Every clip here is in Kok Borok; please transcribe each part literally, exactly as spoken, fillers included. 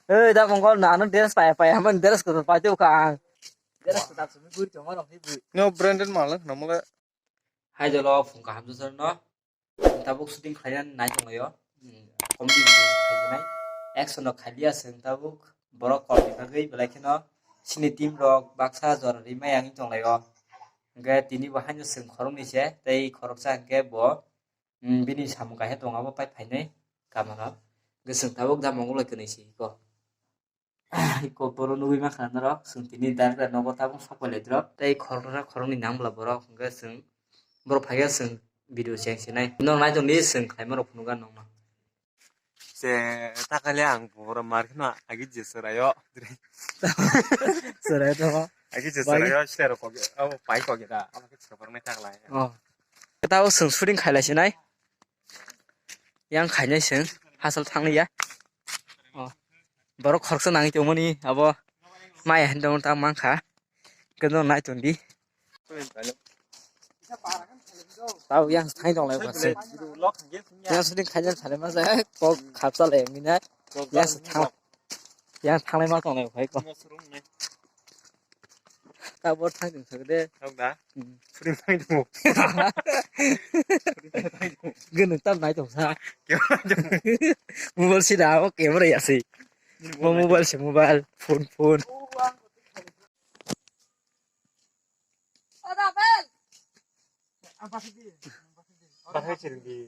Hey, da mongol na ano dress paya paya man dress ko pai tu ka ang. Dress ko tak sumi guri to mano hi bu. No branded mal na mole. Hai jalo phung kaham josar no. Tabuk shooting khlaiya nai tonglaio. Hmm, comedy video khlaiya nai. Action rok khailiya seng tabuk. Borok kol ni bagwi belai kheno sini team rok baksa jora rimai ang tonglaio. Hingke tini bo haino seng khoroknwi se tei khoroksa hingke bo, hmm, bini samung kaisa tongo abo pai phainai kamano. Hingke seng tabuk da mongol bai kwnwi si ko. Iko boro nugwi mankha norok, chwng tini director nogo tabuk sok pailai drop. Tei khoroksa khoroknwi nang bwla borok, hwnkhe chwng borok phaikhe chwng video cheng sinai. Norok nai tongdi chwng khlaima rok phunukha nokno. Je takale ang boro mar kheno agi je chwraio. Chwrai tongo. Agi je chwraio sler kok abo pai kok da. Abo khe chwrwknai taklai. Oh. Tao chwng shooting khailai sinai. Yang khainai chwng hachal thanglia. Oh. Borok khoroksa nangwi tongmani abo maya hinwi tongmani ta mankha. Keno nai tongdi. Tao yang thai tong lai khoroksa. Yang shooting khainai thale ma jai kok khapsa lai mina. Yang thang. Yang thanglai ma tong lai khai ko. Tabor thang tong thang de. Thang da. Hmm. Phuring thang tong. Gwnang tam nai tong sa. Kebo nai tong. Mobile si da o camera ya si. Mo mobile si mobile, phone phone. Bahai sirgi.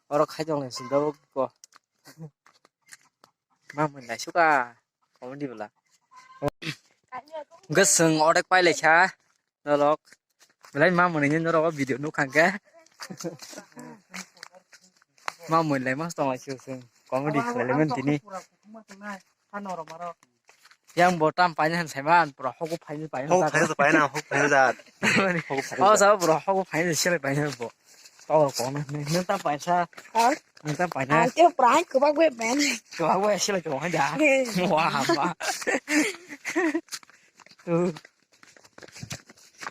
Oro khai tong lai sing tabuk ko. Ma mwnai suka comedy bwla. Hwnkhe chwng odek pai lai kha norok. Belai ma mwnai norok o video nuk kha hwnkhe. Ma mwnai mas tong lai sio chwng comedy khlai lai mani tini. Yang bo tam paina han saiman pura hoku paina paina. Hoku paina paina hoku paina jat. Hoku paina. Oh sa pura hoku paina sele paina bo. Tawar kong na nang tam paina sa. Nang tam paina. Ang te prank ko bagwe ben. Ko bagwe sele ko ha ja. Wah ma. Tu.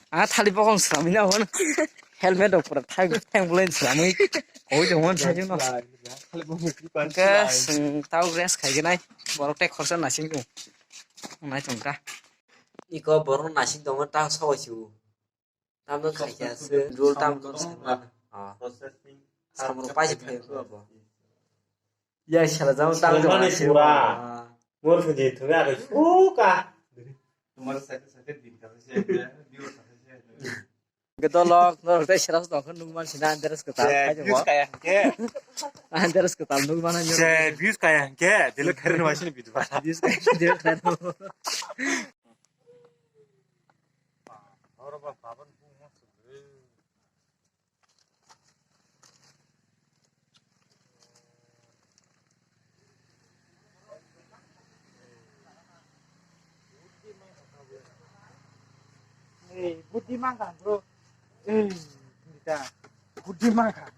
Ah, thali bokong slamina hon. Helmet rok pura thang thang bulen slamwi. Koi jong hon sajung no. Ke sing tau rest khai genai. Borok tei khorsa nasing tu. Nai tong ka. Iko borok nasing tong ta sawai su. Tam no khai kya se rul tam no sangma. Ah. Samung pai se phai ko bo. Ya sala jang tam no. Mani sura. Mor phuji thunga ko suka. Tumar sate sate din ka se. Gedolok norok tei seras tong khe nukman sina Andres kwtal. Views kaya hwnkhe. Andres kwtal nukman. Views kaya hwnkhe dilo khairni waisini video. Views kaya hwnkhe dilo khairni. Ei, budi mangkha, bro. Ei, budi mangkha.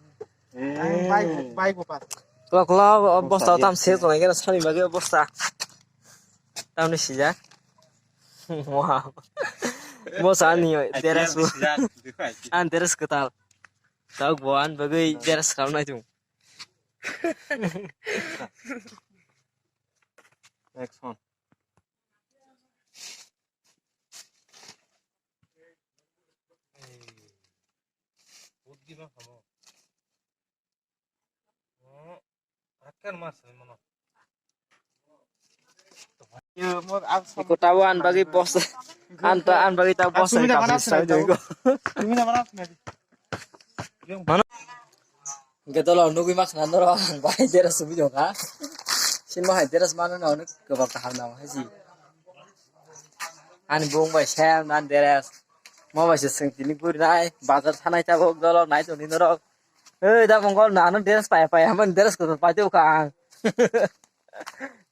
Ang bai, bai bo pas. Kla kla, bosta tam se tonai kena sani bagwi bosta. Tamni sijak. Wow. Bosta ani teras bo. An teras kwtal. Tawk bo an bagwi dress khamnai chung. Action. Iko tabo an bagwi boss. An ta an bagwi ta boss. Mano. Hingke dolo nugwi ma khna norok ang bai dress sumi jong kha. Sin ma hai dress mano no kwbang kaham nang hai si. Ani bung bai sem nan dress. Mo bai se seng tini guri nai bazar thanai tabuk dolo nai toni norok. Ei da mongol na ano dress pai pai haman dress ko pai tu ka ang.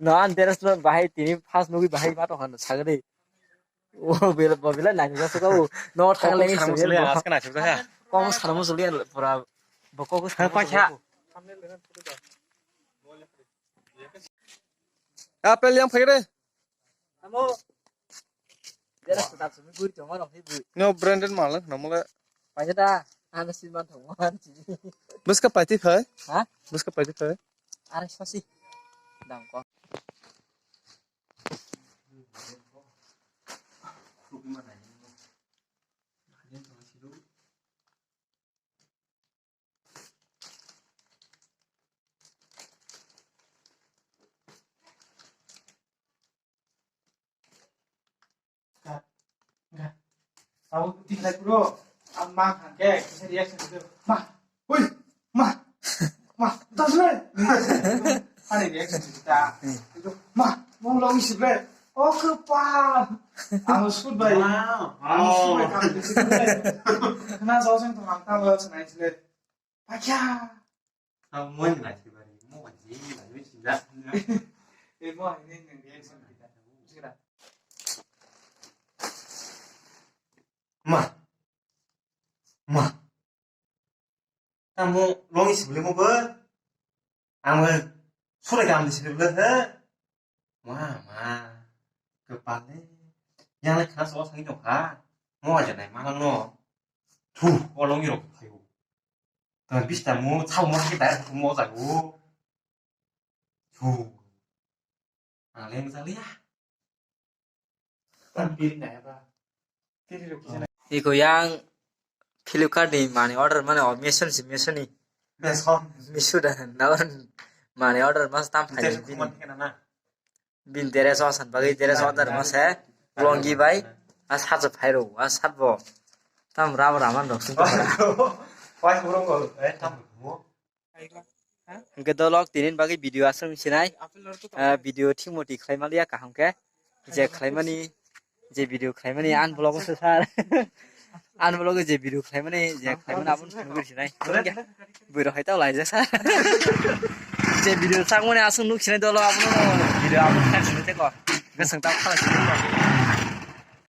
No an dress no bahai tini first nugwi bahai ma to han sagri. O bela bo bela nai ga suka o no thang le ni sugri. Aska na sugri ha. Kok sana musulia pura bokok sana musulia. Apel yang phai re. Amo. Jera sedap sumi guri tongma rok hi bui. No branded malang na mole. Paisa da, ano si man thong man si. Bus ka paiti phai? Ha? Bus ka paiti phai? Are sosi. Dang ko. Abo tiklai puro, ang ma khan khe kisa reaction khe, "Ma, ui, ma, ma, dasle." Ani reaction khe ta, "Ma, mo long isi bre." O khe pa. Ang sut bai. Wow. Ang sut bai kam khe. Khna jao jeng to ang ta ba sanai sile. Pakya. Ang mo ni lai si bari, mo ni lai si da. E mo ni ni reaction khe ta. Jira. Ma. Ma. Tamo longi sibule mo bo. Ang sore kam sibule he. Ma, ma. Kepale. Yang le khas o sangi dong kha. Mo aja nai ma no. Thu, o longi rok phayo. Tang bista mo, chao mo ki dai mo jago. Thu. Ang le mo jaliya. Iko yang Flipkart ni mani order mane o Meesho si Meesho ni. Meesho. Meesho da nawan mani order mas tam phai Meesho bini. Kuman kena na. Bin dress o san bagwi dress order mas he. Longi bai. As hat phai ro, as hat bo. Tam ram raman rok sing. Wai burung ko, eh, tam mo. Hwnkhe dolok tinin bagwi video aswk sinai. Ah, video thik moti khlai maliya kaham khe. Je khlaimani, je video khlaimani an vlog o sir. An vlog o je video khlaimani, je khlaimani aboni phunugwi sinai. Bwrwi hai tao laijak sir. Je video sakmani aswk nuk sinai dolok abono video aboni khlai sinai tei ko. Hwnkhe swng tao khala sinai.